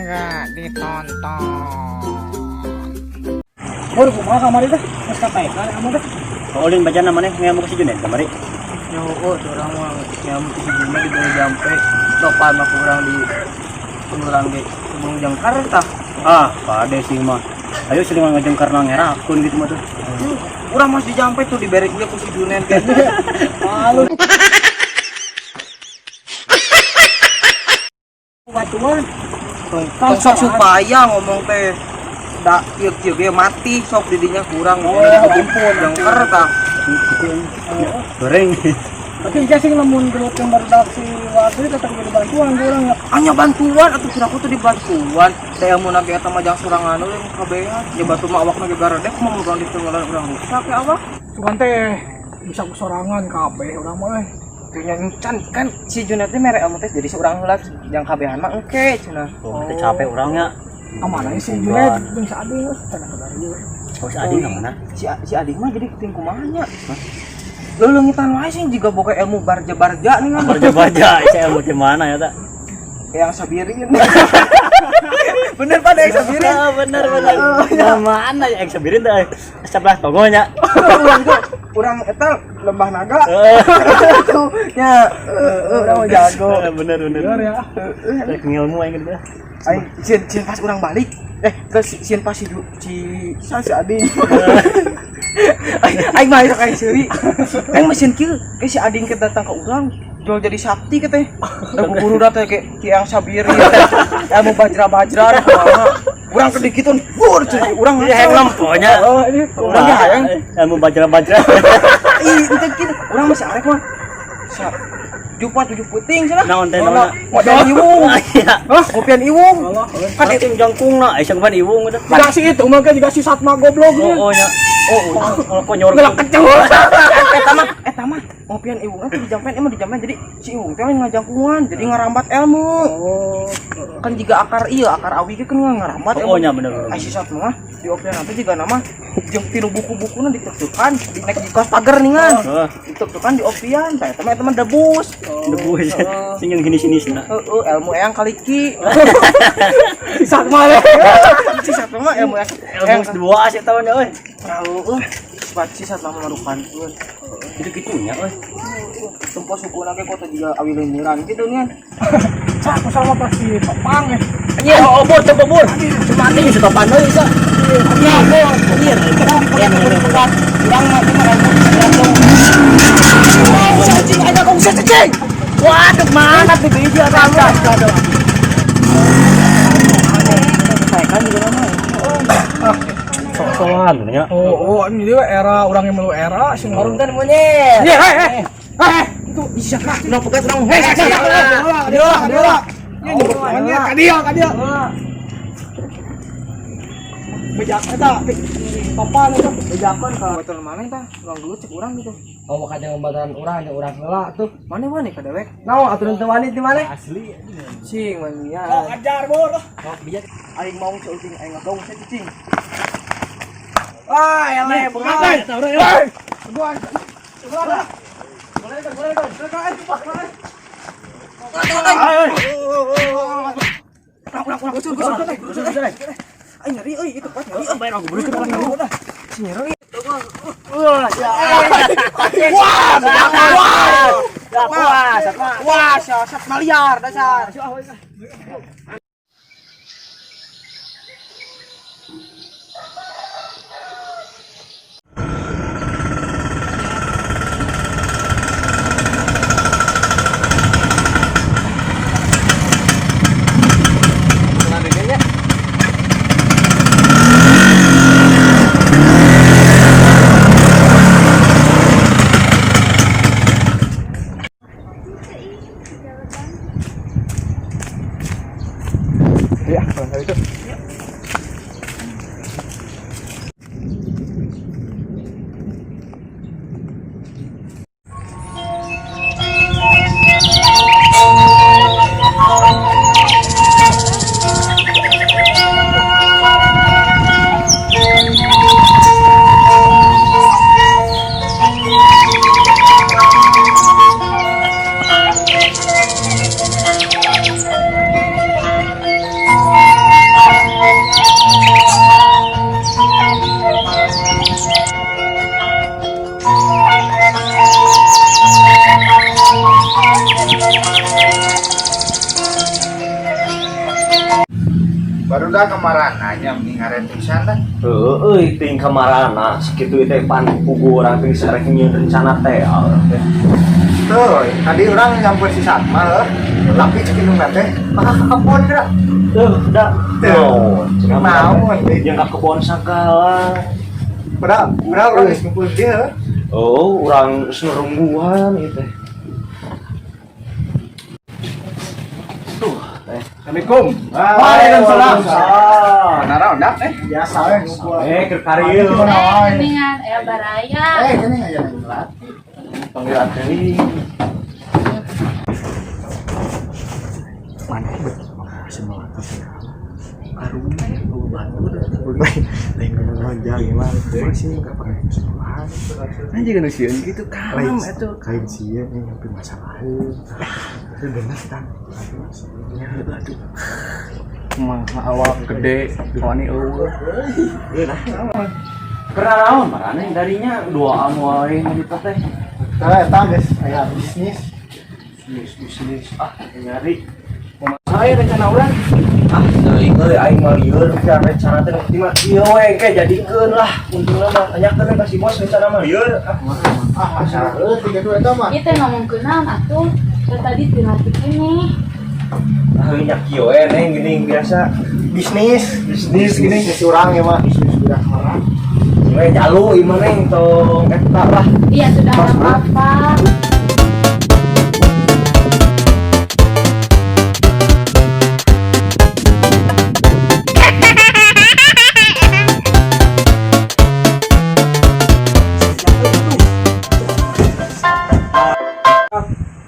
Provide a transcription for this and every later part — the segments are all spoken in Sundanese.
Mangga ditonton. Bor, kumaha kamari teh? Geus kapaekan kamu teh. Ulin bacana maneh ngamuk si Junet kamari. Ya oh, urang mah ngamuk si Junet di bawah jampe. Topan mah kurang di urang ge sebelum jangkar tah. Ah, pade sih mah. Ayo sering ngajengkar nang ngerakun gitu mah tuh. Urang masih jampe tuh dibere ieu ku si Junet ge. Malu. Batuan. Tong sok supaya ngomong teh da kieu kieu ge mati sok didinya kurang Oh, ampun jangkar tah. Goreng. Tapi jika sih lamun gelut yang barudak si Wadri tetap jadi bantuan ku urang ya. Anya bantuan atuh kira aku tuh dibantuan. Da ilmu na ge eta mah jang sorangan we kabehan. Ya batu mah awakna ge garedek mah urang ditenggelan urang rusak ya awak. Cuman teh bisa ku sorangan kabeh urang mah euy. Punya encan kan si Junet teh mere ilmu teh jadi seorang heula jang kabehan mah engke cenah. Oh, teh capek urangnya. Amanah si Junet jeung si Adi geus cenah ka dieu. Oh, si Adi ka mana? Si si Adi mah jadi ting kumaha nya. Leuleungitan wae sih jiga boga ilmu barja-barja nih kan. Barja-barja, saya ilmu di mana ya tak? Yang sabirin. Bener pada yang sabirin. Ah, bener bener. Nah, mana ya yang sabirin teh? Sebelah togonya. Urang tuh urang eta lembah naga. Tuh nya urang mah jago. Bener bener. Bener ya. Rek ngilmu aing gitu. Aing sieun sieun pas urang balik. Terus sieun pas si si si, si Adi. Aing aing mah sok aing seuri. Aing mah sieun kieu, si Ading ke datang ke urang jual jadi sakti ke teh. Da guru da teh ke ki yang sabiri teh. Ilmu bajra-bajra kumaha. Urang ke dikitun, bur cuy, urang Iya, hayang lemponya. Oh, ini Urang ge hayang. Ilmu bajra-bajra. Ih, itu kitu. Urang masih arek mah. Sa jupa tujuh puting cenah. Naon teh naon? Ngopian iwung. Iya. Hah, ngopian iwung. Kan itu jangkung na, aya ban iwung gitu. Juga si itu mah juga si Satma goblok Oh, oh nya. Oh, oh, kok nyor. Gelak kecil. Eta mah ngopian iwung teh dijampen emang dijampen jadi si iwung teh lain ngajangkungan jadi ngarambat ilmu. Oh. Kan jiga akar iya akar awi ge kan ngarambat Oh, nya bener. Ai si Satma mah di opian nanti jiga nama jeung tilu buku-bukuna ditek-tekan di nek di kos pager ningan. Heeh. Ditek-tekan di opian teh eta mah eta mah debus. Debus. Sing yang gini-sini sana. Heeh, ilmu eyang kaliki. Si Satma deh. Si Satma mah ilmu eyang. Ilmu dua sih tahunnya euy. Heeh. Sifat si Satma mah marukankeun. Itu kitunya euy. Tempo sukuna ge kota juga awi leumuran gitu nian. Cak, aku sama pasti topang ya. Iya, oh bor, coba bor. Cuma ini si topan euy bisa. Iya, bor. Iya, Urang mah cuma rambut langsung. Oh, cacing, ada kok bisa cacing. Waduh, mana tuh biji ada. Kan juga nama. Sok-sokan ya. Oh, oh, ini dia era orang yang melu era sing Orang kan monyet. Iya, eh, eh. Eh, Itu bisa kah? Urang pegat urang. Hei, dia lah, dia lah. Ini nyebut monyet, kadia, kadia. Bejak eta topan eta. Bejakan ka baturan mana tah? Urang dulu cek urang gitu. Oh, makanya ngobatan urang nya urang heula tuh. Mana mana ka dewek? Naon aturan teu wani di mana? Asli. Cing mania. Oh, ajar bor. Aing mau ceuting aing ngagong saya cicing. Ah, eleh Santai. beungan. Hei. Gua. Urang urang usur usur usur usur. Aing nyeri euy itu pas nyeri. Bayar aku beri ke depan. Si nyeri. Wah, Wah, Wah, satma liar dasar. Iya, kalau itu. Baru dah kemarin nanya mending ngaret pisan dah. Heeh, euy ting kamarana sakitu teh pan pugu urang teh sareng nyieun rencana teh urang teh. Tuh, tadi orang nyamper si Satma heuh. Tapi cek indung teh, maka ke kebon geura. Tuh, da. Tuh. Tuh, Naon, deui. Yang ka kebon sagala. Padahal, padahal orang geus ngumpul dia heuh. Oh, urang geus nurungguan ieu teh. Tuh, teh. Assalamualaikum. Waalaikumsalam. Naraon dak eh? Biasa we ngumpul. Eh, keur karil. Eh, geningan aya baraya. Eh, gini aja neng. Panggilan teuing. Mana bet semua karunya lain ngomong gimana sih nggak pakai kesalahan. Nah, juga nu sieun gitu lain kalem atuh. lain sih ini sampai masalah itu benar kan. Aduh. Mah awak gede, wani eueuh. Keur naon maraneh darinya duaan wae nyarita teh. Tah eta geus aya bisnis. Bisnis bisnis ah nyari. Saya rencana urang. Ah, teuing euy aing mah lieur pikiran rencana teh nu penting mah kieu we engke jadikeun lah. Untungna mah tanyakeun we ka si bos rencana mah lieur. Ah, Ah, masalah leutik atuh eta mah. Ieu teh ngomongkeun naon atuh? Da tadi teu ngerti keneh. ah nya kieu we neng geuning biasa. Bisnis, Bisnis gini. bisnis urang ya mah, bisnis urang. We jalu ieu mah neng tong eta lah. Iya sudah apa-apa.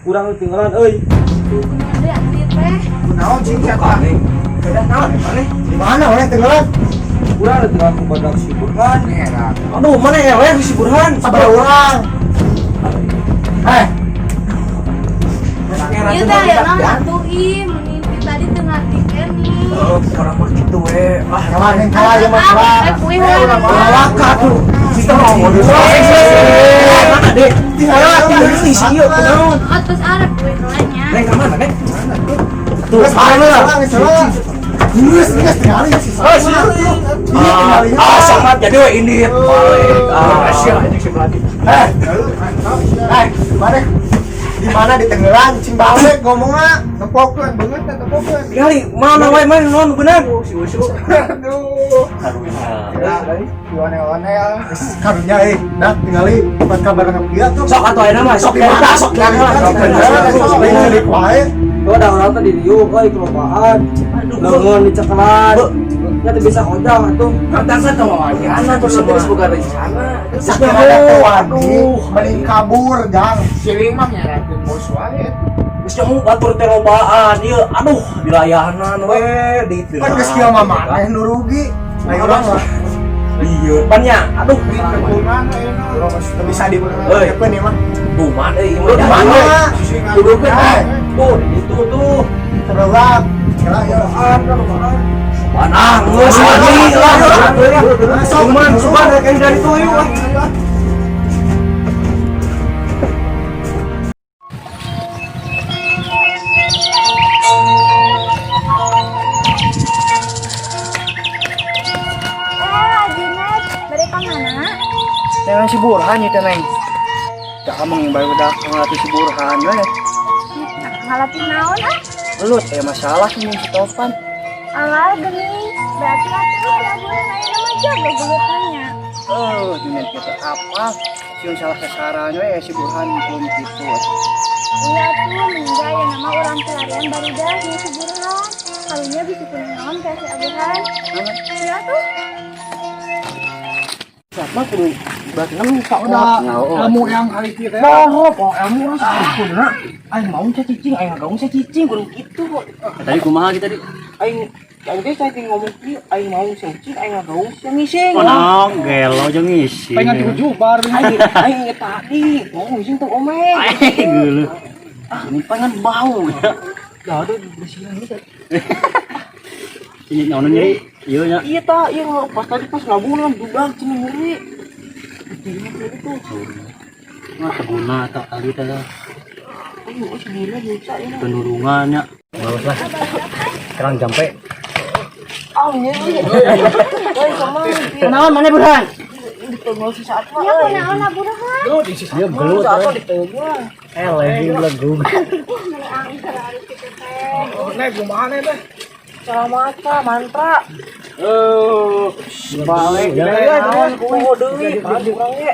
Urang tinggalan euy. Kumaha deui atuh ieu teh? Kunaon cing eta? Beda naon maneh? Di mana we tenggelam? Urang tinggal ku badak si Burhan. Era. Aduh, mana ya we si Burhan? Sabar urang. Eh, Ieu teh aya naon atuh ih, meni ti tadi teu ngerti keneh. Oh, orang mah gitu we. Ah, kawan yang kalah ya mah kalah. Eh, kuih we. laka tuh. Sistem ngomong dulu. Mana dek? Tinggal tinggal sih ieu kunaon? Oh, terus arep kuih heula nya. Neng ka mana, Neng? Tuh, Geus mana lah? salah. Geus geus tinggal ya si Oh, Satma. Iya, tinggal ya. Ah, sangat jadi we ini balik. Ah, sia anjing si melati. Eh, eh, di mana? Di mana di Tenggelan, cing balik ngomongna, tempokeun beungeut teh tempokeun. Tinggali mana wae mana non bener. Si Usu. Aduh. Karunya. Karunya, karunya eh, dah tinggali tempat kabar dia tuh. Sok atuh ayeuna mah, sok nyarita, sok nyarita. Sok Sok nyarita, wae. Tuh ada orang tadi diuk, euy kelopaan. Lengan dicekelan. Nya teu bisa kojang atuh. Katakan tong wayana tuh terus buka rencana. Sakira teh wani, mending kabur, Jang. Siling mah nyarakeun bos wae. Geus nyamu batur teh lobaan ieu. Aduh, dilayanan we di Kan geus kieu mah maneh nu rugi. Ayo urang mah. Iya, pan nya. Aduh, Teu bisa di Euy. Euy, mah. Duman euy ieu mah. Di mana? Dudukkeun Eh, tuh, di situ tuh. terlelap. Kira ya. Mana geus wani lah. Cuman, cuman kayak dari tuh yuk. ah. Eh, Junet, bade ka mana? Neng si Burhan ieu teh neng. Da ameng bae udah ngelatih si Burhan we. Nah, ngalatih naon ah? Gelut aya masalah sama si Topan. Alah geuning, berarti atuh si Abuhan ayeuna mah jago geulutna nya. Oh, Junet kita apa? Sieun salah sasaran we si Burhan belum gitu. Iya tuh, meninggal ya nama orang pelarian barudak nih si Burhan. Kalunya bisa punya naon kayak si Abuhan. Iya tuh. Siapa kudu berarti nang sok Udah ilmu yang kali kita. Poho, poho ilmu orang kuduna. Aing mau saya cicing, aing ngagaung saya cicing kudu kitu. Tadi kumaha kita tadi? Aing aing teh saya ngomong kieu, aing mau saya cicing, aing ngagaung saya ngising. Oh, naon gelo jeung ngisi. Pengen diujubar. Aing aing inget tadi, mau ngising tuh omeng. Aing geuleuh. Ah, ini pengen bau ya. Dah ada bersihan gitu. Ini naon nyeri? Ieu nya. Iya ta, iya pas tadi pas ngabung dudak cenah nyeri. Itu tuh. Mah teguna tak kali teh. Ayo, sebenarnya bisa ya. Penurungannya. Bagus lah. Sekarang jampe. Ah, nyeri. Euy, sama. Kunaon maneh Burhan? Ditengol si saat mah. Ya kunaon lah Burhan. Dia gelut. Saat mah ditengol. Eh, lagi legug. Meni angker ari kitu teh. Nek kumaha nih teh? Cara maca, mantra. Balik. Ya, Naon poho deui, pan urang ge.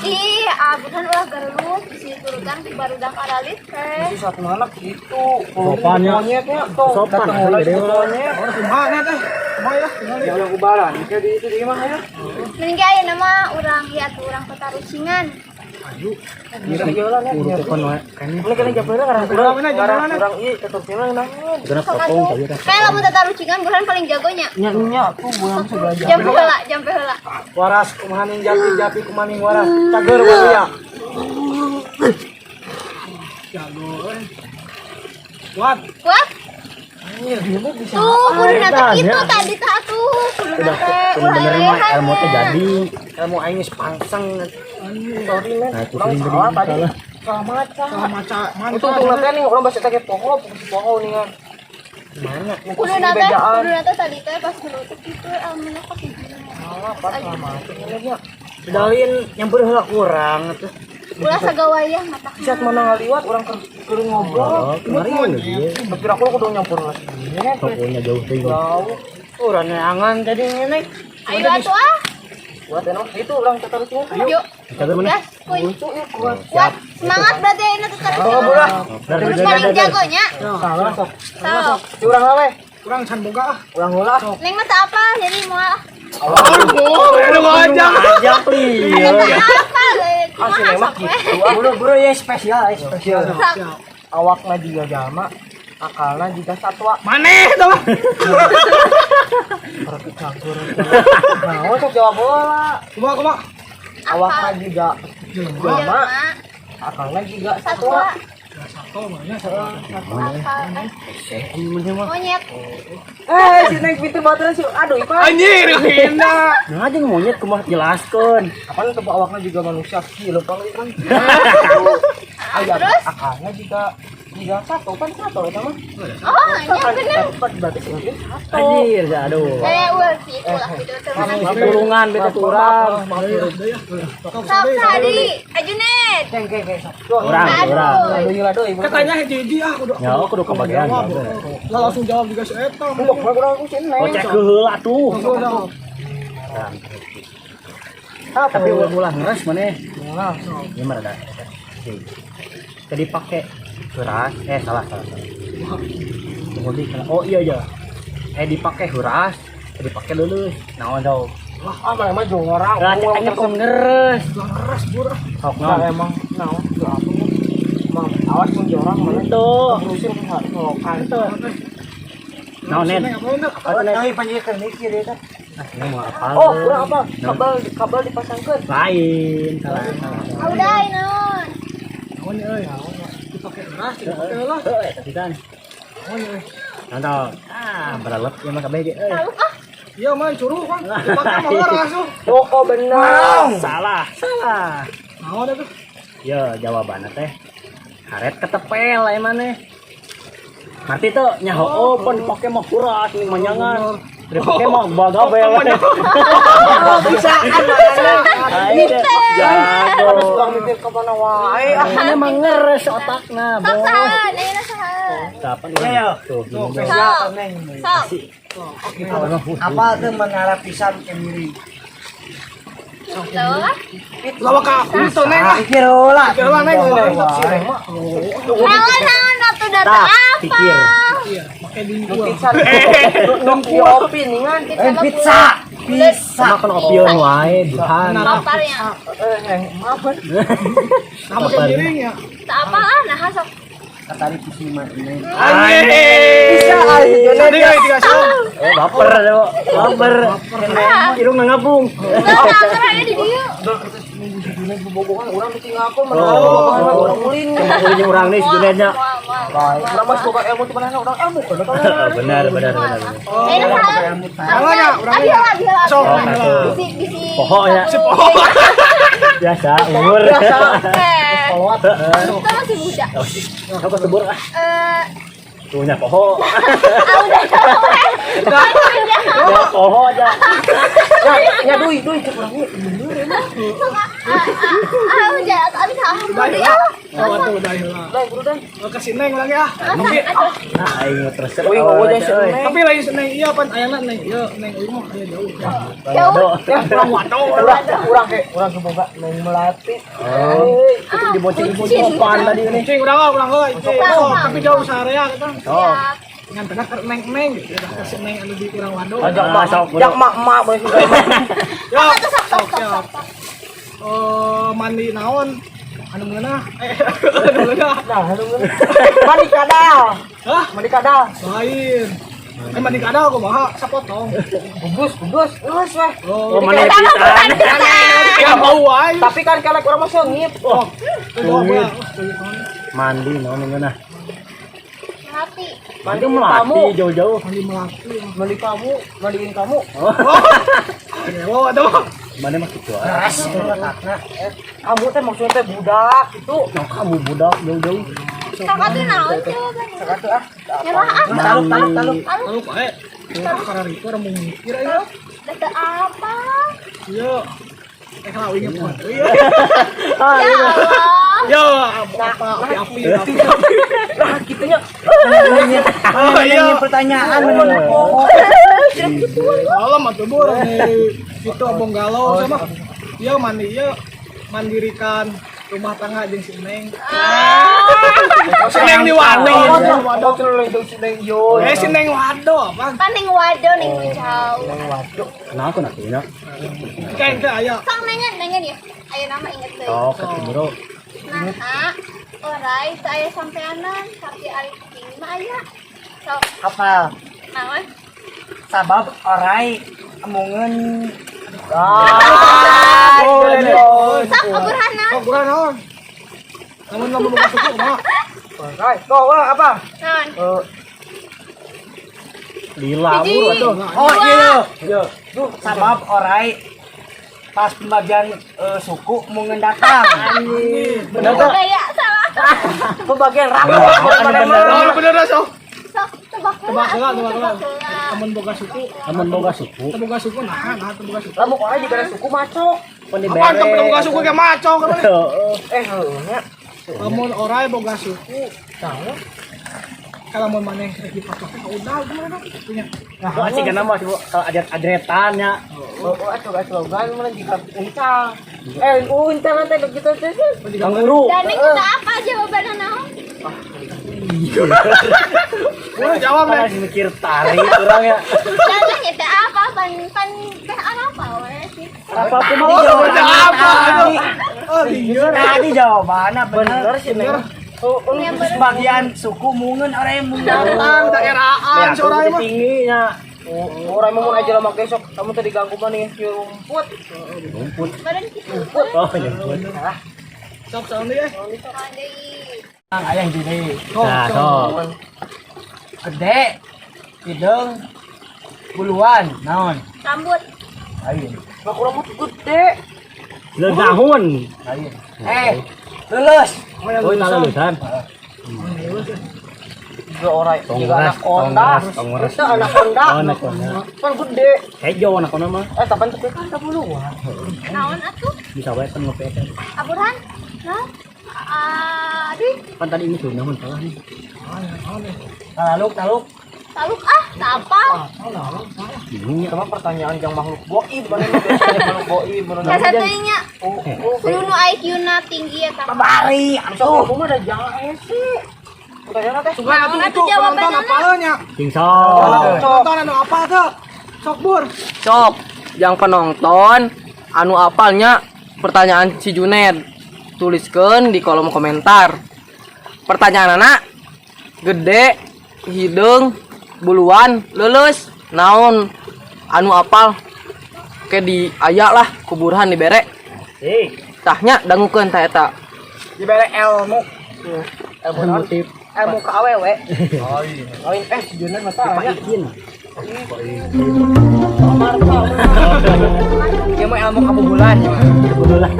Ih, ah Burhan ulah gelut bisi turutan ku barudak aralit teh. Si saat mana gitu. Sopannya. Monyetnya tuh. Sopan, Dateng heula gede. si monyet. Orang kumaha nih teh? Kumaha ya? Ya udah kubaran. Kayak di itu di imah ya. Mending ge ayeuna mah urang ieu atuh urang petarucingan. Jalan ya. Urutukan wae kayaknya. Mulai kena japera karena Urang mana, urang jalan. urang ieu teturkeun naon. Kena Sok potong atuh. tadi kan. Kayak lamun tatarucingan Burhan paling jagonya. Nya nya tuh urang bisa belajar. Jampe heula, jampe heula. Waras kumahaning japi japi kumaning waras. Cager waria. Jago euy. Kuat. Kuat? Tuh, kudu nate itu tadi tah atuh, kudu Udah nate kudu ulah bener mah elehan. ilmu teh jadi. Ilmu aing geus pangsang. Sorry men. Nah, itu Urang sering salah jadi tadi. salah. Salah maca. Salah maca mantra. Untung untung nanti nih orang bahasa teh poho, poho nih kan. Mana? Kudu nate tadi teh pas menutup itu ilmuna ka hiji. Salah pas salah maca. Nya. Dalin nyampur heula kurang atuh. Ulah sagawayah mata. Saat mana ngaliwat orang keur ngobrol. Oh, kemarin dia. Tapi aku kudu nyampur lagi. Pokoknya jauh teh. Jauh. Urang neangan tadi ngene. Ayo atuh ah. Buat enak itu orang tatarucingan. Yuk. Cager mana? Gas, kuy. Lucu ya kuat. Kuat. Semangat berarti ayeuna tatarucingan. Dar Terus paling jagonya. Salah sok. Sok. Si urang lah we. Kurang can boga ah. Urang heula. Neng mah teu apa, jadi moal. Aduh, aja. Ajak lieu. Teu apa, euy. Ah, si Kumaha Neng mah sok we. gitu. Ah, Bro bro ya spesial ya spesial. Sok. Awakna juga jalma, akalna juga satwa. Maneh tah mah. Berarti cagur. Nah, sok jawab bola. Kumaha kumaha? Awakna juga Jelema, jalma, akalna juga satwa, satwa. Satu mah nya satu. akal, monyet. Eh, si Neng pintu baturan si aduh ipan. Anjir, hina. Nah, aja monyet kumaha jelaskeun. Apaan tuh awakna juga manusia ki lempang ipan. Aya Terus? akalna juga juga satu kan satu eta mah. Oh, nya bener. Berarti si Neng satu. Anjir, ya, aduh. Eh, ulah gitu lah gitu temenan. Tulungan beta kurang. Sok tadi, Ajunet. Keng keng keng sok. Urang, urang. Aduh lah deui. Katanya hiji-hiji ah kudu. Ya, kudu kebagian. Lah langsung jawab juga si eta. Mbok kurang aku si Neng. Kocek heula tuh. Langsung. Tapi ulah ngeres maneh. Nah, Ini mah rada. Tadi pakai beras, eh salah salah salah. Tunggu di oh iya iya. Eh dipakai beras, dipakai lulus. Naon jauh. Lah, ah mana mah jorang. Lah ceknya kok ngeres. Keras bur. Sok Nah, naon. emang naon teu apa mah. Mang, awas mun jorang mana Tuh. terusin ke ngelokan. Naon nen? Apa tuh nih panjang mikir ya kan. Ah, ini mau apa? Oh, kurang apa? Kabel kabel dipasangkeun. Lain, salah salah. Ah, udah, naon. Naon euy? Dipakai keras, dipakai lah. Heeh, kita. Naon euy? Nonton. Ah, beralep ya mah kabeh ge euy. Lalu ah, Iya man curuh kan. Dipakai mah keras tuh. Oh, kok benar. Salah, salah. Naon atuh? Ya, jawabannya teh karet ketepel lah maneh. Ngerti tuh nyaho oh pon dipake mah kuras nih manyangan. Dipake mah bagabel. Bisa Ayo, jago. Urang mikir ke mana wae. Ah, Mana emang ngeres otakna, sok bos. saha, ayeuna saha. Kapan ya? Tuh, gini dong. Sok. Sok. Apa tuh mengarah pisan ke miring. Tuh ah. Lawa ka itu neng lah. Pikir heula. Pikir heula neng. si Neng mah. Naon naon atuh data Tah, apa? pikir. Pakai dingkul. Pisan. Nongki opin ningan. Pizza. Pizza. Sama kan opieun wae, Burhan. Laparnya. Eh, Neng, maaf. Nah, pakai miring ya. Tak apa ah, nah sok. Katari pusima ini. Anjir. Bisa aja. Tadi euy dikasih. Oh, baper, Cok. Baper. Irung ngapung. Tuh, angker aya di dieu. Minggu bobogohan urang mesti ngaku mana Oh. bobogohan urang ulin. Cuma ulin urang nih sebenarnya. Moal, moal, moal. Urang mah boga ilmu teu manehna urang ilmu kan. Benar, benar, benar. Ayeuna saha? Salah, urang Abi heula, abi heula. Sok. Oh, satu. Bisi bisi. Poho ya. Si poho. Biasa umur. Eh, Heeh. kita masih muda. Oh, apa sebur ah? Eh, Punya poho. ah udah tahu eh. Ya poho aja. Ya, ya duit, duit cek urang. Ah, udah, abis ah, udah ah. Oh, atuh udah heula. Dai, buru dai. Oh, ke si Neng lagi ah. Nah, aing terus. Wih, ngomong aja si Neng. Tapi lain si Neng iya pan ayana Neng ieu, Neng euy mah aya jauh. Jauh. Ya, Urang waduh. urang urang ke urang boga Neng Melati. Oh, dibonceng sopan tadi ini. Cing urang ah, urang euy. Cing. Oh, tapi jauh sarea kita. Oh. Ngan tengah keur Neng-neng gitu. Dah ke si Neng anu di urang waduh. Ajak Ah, mak, sok, bro. jak mak mak boleh sudah. Ya, Sok, sok, sok, sok, siap. sok. Eh, mandi naon? Anu ngeunah? Eh, anu ngeunah. Nah, aduh. Mandi kadal. Hah? Mandi kadal. Lain. Eh mandi kadal kumaha? Sapotong. Gugus, gugus. Geus weh. Oh, Oh, mana pisan. ya bau wae. Tapi kan kalau urang mah seungit. Oh, jawab Sungit. ya. Oh, Mandi naon ngeunah. Melati. Mandi Mandiin kamu. melati jauh-jauh. Mandi melati. Mandi kamu, mandiin kamu. Oh, Oh, aduh. mana mah kitu ah. Kamu teh maksudnya teh budak gitu. Nah, kamu budak jauh-jauh. Kakak tuh naon jawabannya? Kakak tuh ah. Nyerah ah. Taluk, taluk, taluk. Lalu pae. Karena itu orang mau mikir aja. Data apa? Iya. Eh kalau ingat mah. Iya. Ya Allah. Ya, apa api api api. Nah, gitunya. Oh iya. Pertanyaan. Malam atuh bur nih. Itu abong galau sama. Iya mandi iya mandirikan rumah tangga jeung si Neng. Si Neng di Wado. Waduh, terlalu itu si Neng yo. Eh si Neng Wado apa? Kan neng wado neng jauh. Kenapa nak ini? Kayak ke aya. Kang nengen nengen ya. Ayo nama inget deui. Oh, ketemu bro. Nah, orai teu aya sampeanan tapi ari tinggi mah aya. Sok, Apa? naon? Sabab orai emungeun. Sok aburhan naon? Oh, kurang naon? Namun lamun buka suku kumaha? Orai, kok wah, apa? Naon? Eh, Lila Hiji. bro atuh. Oh iya, iya. Duh, sabab orai pas pembagian suku mungen datang. Bener tuh. Gaya salah. Pembagian rapat. Bener. Oh, bener dah sok. Sok tebak Tebak heula, heula, tebak heula. tebak heula. Amun boga suku, Amun boga suku, teu boga suku nah, nah teu boga suku. Lamun orai dibere suku macok. pun Apaan teu boga suku ge maco kan. Heeh. Eh, heuh nya. Lamun orai boga suku, kalau mau maneh rek dipacok teh udah gimana punya. Nah, asik kan mah kalau ajar-ajaretan ya. Oh, oh, atuh atuh gan mun jika uncal. Eh, uncal nanti begitu teh. Kanguru. Dan neng kita apa jawabannya naon? Udah jawab Kan deh. lagi mikir tarik orang ya. Dan neng kita apa pan pan teh apa we sih? Apa pun Oh, udah apa? Aduh. Oh, iya. Tadi jawabannya bener sih, Neng. Oh, Yang bener. Bagian suku mungen orai mungen datang. Daerahan si orai mah. tinggi nya. Orang mau aja lah make sok kamu tadi ganggu mana nih rumput. Rumput. Badan gitu. Oh, nyebut. Sok sok deui eh. Naon deui? Ayah jadi Sok, Nah, sok. sok. gede, hidung, buluan, naon? Rambut. Lain. Lah kurang rambut gede. Leudahun. Lain. Eh, lulus. Oh, yang Oh, nah lulusan. lulusan. Juga orang, juga Tongras, anak Honda. tongras, tongras. Itu anak Honda. Oh, anak Honda. Kan gede. Hejo anak Honda mah. Eh, tapi itu kan buluan. Naon atuh? Bisa wae kan ngopi teh. Aburhan? Naon? Aduh, Kan tadi ini sudah naon salah nih. Taluk, taluk. taluk ah, tak apa. Bingung ya. Sama pertanyaan yang makhluk goib, mana biasanya makhluk goib, mana Salah satunya Oh, oh. kudu nu IQ-na tinggi ya tak. Bari, atuh. Kamu mah ada jahe sih. Pertanyaan teh. Sugan atuh Naon itu atuh penonton jawabanna? apalnya nya. Cing sok. Penonton anu apa tuh? Sok bur. Sok, yang penonton anu apalnya pertanyaan si Juned tuliskan di kolom komentar. Pertanyaan anak gede, hidung, buluan, lulus, naon anu apal ke di aya lah kuburan dibere Eh, tahnya dangukeun tah eta. Dibere ilmu. Ilmu naon? motif Ilmu ka awewe. Lain eh si Juned mah tah nya. Ikin. Ieu mah ilmu kabubulan. Kebetulan.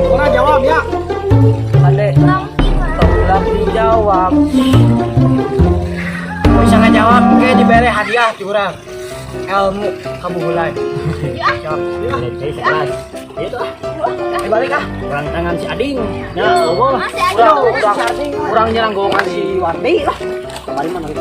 Orang jawab ya. Ade, Kurang sih mah. ulah dijawab. Bisa ngajawab. Jawab ke dibere hadiah ti urang. Ilmu kabuhulan. Ya. Jawab. Balik sekelas. Itu ah. Balik ah. Urang tangan si Ading. Ya, Allah. Masih ada. Urang urang urang nyerang golongan si Wati lah. Kemarin mah narik.